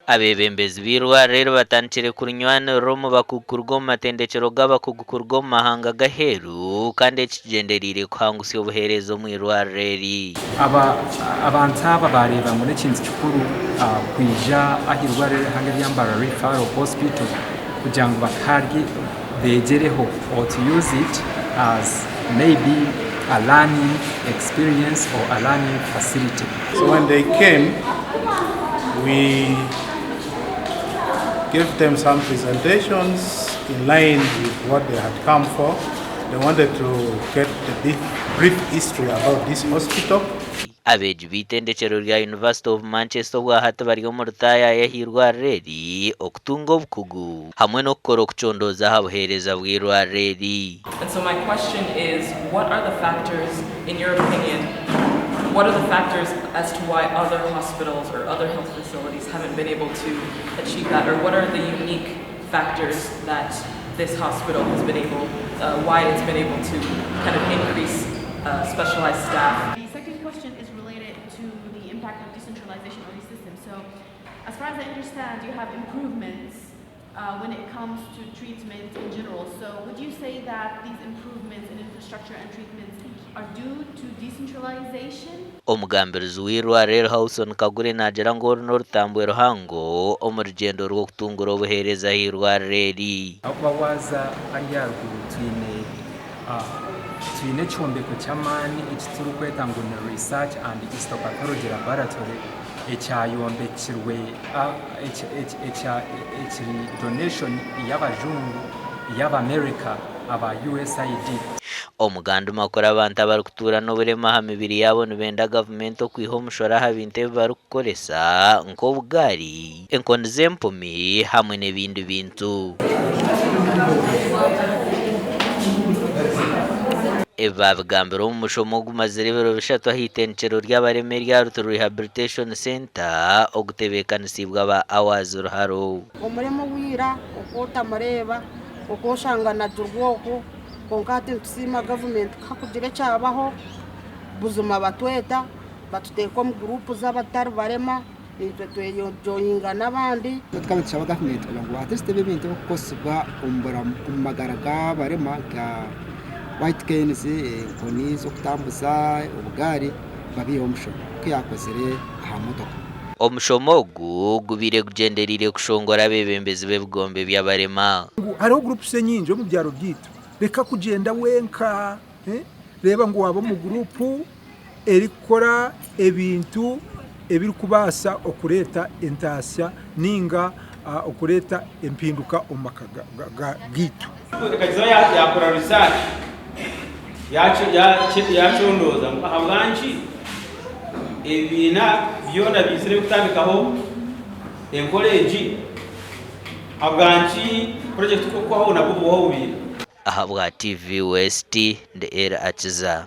Abeebembezi b'eirwariro eri batandikire kurinywanirira omu bakugu kuruga omu matendekyero g'abakugu kuruga omu mahanga g'aheeru kandi eki kigyendereire kuhangusya obuheereza omu irwariro eri. Aba abantu aba baareeba ngu n'ekintu kikuru kwija aha irwariro erihanga erya Mbarara Referral Hospital kugira ngu bakarye beegyereho or to use it as maybe a learning experience or a learning facility. So when they came, we gave them some presentations in line with what they had come for. They wanted to get the brief history about this hospital. Abeegi b'eitendekyero rya University of Manchester obwahati bari omu rutaayaayo ah'eirwariro eri okutunga obukugu hamwe n'okukora okucondooza aha buheereza bw'eirwariro eri. And so my question is what are the factors in your opinion what are the factors as to why other hospitals or other health facilities haven't been able to achieve that or what are the unique factors that this hospital has been able uh, why it's been able to kind of increase uh, specialized staff. The second question is related to the impact of decentralization on the system. So as far as I understand, you have improvements uh, when it comes to treatment in general. So would you say that these improvements in infrastructure and treatments are due to decentralization? Omugambirizi w'eirwariro eri Howson Kagure naagira ngu oru n'orutambwe ruhango omu rugyendo rw'okutungura obuheereza ah'eirwariro eri. Ahakuba waaza hariya aharuguru twine twine ekyombeko ky'amaani eki turikweta ngu ni Research and Histopathology Laboratory ekyayombekirwe ekiri donation y'abajungu y'Abamerika aba USAID. Omugandi makuru abantu abarikutuura n'oburema aha mibiri yaabo nibenda gavumenti okwiha omushoro aha bintu ebi barikukoresa nk'obugaari, enkoni z'empumi hamwe n'ebindi bintu. Ebi baabigambira omu mushomo ogumazire ebiro bishatu aha itendekyero ry'abarema erya Rutu Rehabilitation Centre ogutebeekanisiibwe aba Ours Ruharo. Omurema owa ira oku otamureeba, oku oshanga anagirwe okwo, kwonka hati nitusiima gavumenti ku hakugira ekyabaho, buzima batweta batuteeka omu guruupu z'abatari barema. Naitwe twejoyinga n'abandi. Tukaba nitushaba gavumenti kugira ngu atleast ebi ebintu ebirikukozesibwa omu magara g'abarema nka white canes, enkoni z'okutambuza obugaari babiiheho omushoro nk'oku yaakozire aha motoka. Omushomo ogu gubaire gugyendereire kushongora abeebembezi b'ebigombe by'abarema. Ngu hariho groups enyingi omu byaro byaitu, reka kugyenda wenka, reeba ngu waaba omu group erikukora ebintu ebirikubaasa okureeta entaasya nainga okureeta empinduka omu maka gaitu. Ekagizaho yaakora research yaacondooza ngu ahabw'enki ebibiina byona biizire kutandikaho enkora egi, ahabw'enki purojekiti kuhwaho nabwo bubaho obubiina. Ahabwa TV West, ndi Elly Akiza.